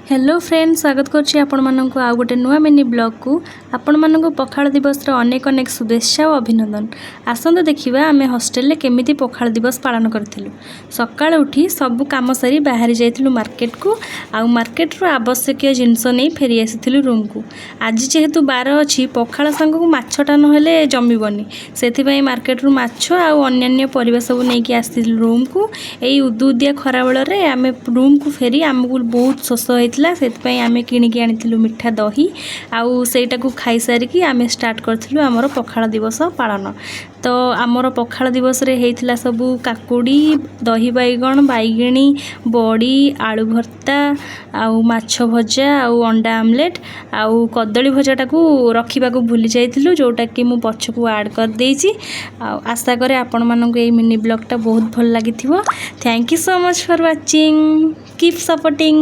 Hello friend, ସ୍ୱାଗତ କରୁଛି ଆପଣମାନଙ୍କୁ ଆଉ ଗୋଟେ ନୂଆ ମିନି ବ୍ଲଗ୍କୁ। ଆପଣମାନଙ୍କୁ ପଖାଳ ଦିବସର ଅନେକ ଅନେକ ଶୁଭେଚ୍ଛା ଓ ଅଭିନନ୍ଦନ। ଆସନ୍ତୁ ଦେଖିବା, ଆମେ ହଷ୍ଟେଲରେ କେମିତି ପଖାଳ ଦିବସ ପାଳନ କରିଥିଲୁ। ସକାଳୁ ଉଠି ସବୁ କାମ ସାରି ବାହାରି ଯାଇଥିଲୁ ମାର୍କେଟକୁ ଆଉ ମାର୍କେଟରୁ ଆବଶ୍ୟକୀୟ ଜିନିଷ ନେଇ ଫେରି ଆସିଥିଲୁ ରୁମ୍କୁ। ଆଜି ଯେହେତୁ ବାର ଅଛି, ପଖାଳ ସାଙ୍ଗକୁ ମାଛଟା ନହେଲେ ଜମିବନି। ସେଥିପାଇଁ ମାର୍କେଟରୁ ମାଛ ଆଉ ଅନ୍ୟାନ୍ୟ ପରିବା ସବୁ ନେଇକି ଆସିଥିଲୁ ରୁମ୍କୁ। ଏଇ ଉଦୁଉଦିଆ ଖରାବେଳରେ ଆମେ ରୁମ୍କୁ ଫେରି ଆମକୁ ବହୁତ ଶୋଷ ହେଇଥିଲା। ସେଥିପାଇଁ ଆମେ କିଣିକି ଆଣିଥିଲୁ ମିଠା ଦହି ଆଉ ସେଇଟାକୁ ଖାଇସାରିକି ଆମେ ଷ୍ଟାର୍ଟ କରିଥିଲୁ ଆମର ପଖାଳ ଦିବସ ପାଳନ। ତ ଆମର ପଖାଳ ଦିବସରେ ହେଇଥିଲା ସବୁ କାକୁଡ଼ି, ଦହି ବାଇଗଣ, ବାଇଗିଣୀ, ବଡ଼ି, ଆଳୁ ଭର୍ତ୍ତା ଆଉ ମାଛ ଭଜା ଆଉ ଅଣ୍ଡା ଆମଲେଟ୍। ଆଉ କଦଳୀ ଭଜାଟାକୁ ରଖିବାକୁ ଭୁଲି ଯାଇଥିଲୁ, ଯେଉଁଟାକି ମୁଁ ପଛକୁ ଆଡ଼୍ କରିଦେଇଛି। ଆଉ ଆଶା କରେ ଆପଣମାନଙ୍କୁ ଏଇ ମିନି ବ୍ଲଗ୍ଟା ବହୁତ ଭଲ ଲାଗିଥିବ। Thank you so much for watching. Keep supporting.